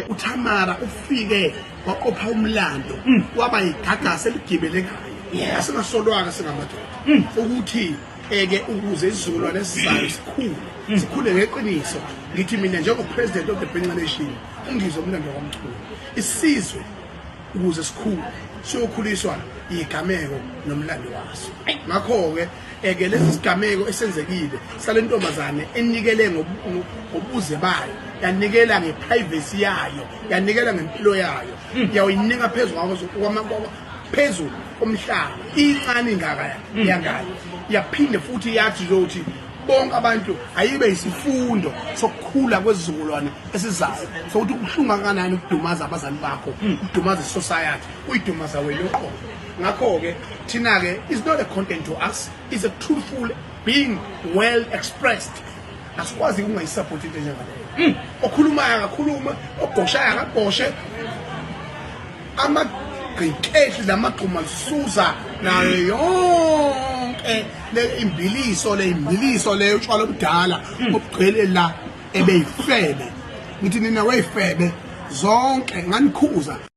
uThamara ufike waqopha umlando, waba igagasi eligibelekayo. Asingasolwanga singamadoda ukuthi eke ukuze isizukulwane esizayo sikhule, sikhule ngeqiniso. Ngithi mina njengo-president of the Bhinca Nation, ungizwe umlando kwaMchunu, isizwe ukuze sikhule siyokhuliswa igameko nomlando waso. Ngakho-ke eke lesi sigameko esenzekile sale ntombazane enikele ngobuze bayo, yanikela nge-privacy yayo, yanikela ngempilo yayo, yayinika phezu phezu komhlaba, incane ingaka yangane, yaphinde futhi yathi zothi bonke abantu ayibe isifundo sokukhula kwezizukulwane esizayo sokuthi kubuhlungu kangakanani ukudumaza abazali bakho, ukudumaza i-society, uyidumaza wena uqobo. Ngakho-ke thina-ke is not a content to us, is a truthful being well expressed. Asikwazi ukungayisupport into enjengaleyo. Okhulumayo akakhulume, ogoshayo akagoshe, amagqikehli lamagquma lisuza nayo yonke le imbiliso, le imbiliso leyo, utshwala obudala obugcwele la ebeyifebe. Ngithi nina weyifebe zonke, nganikhuza.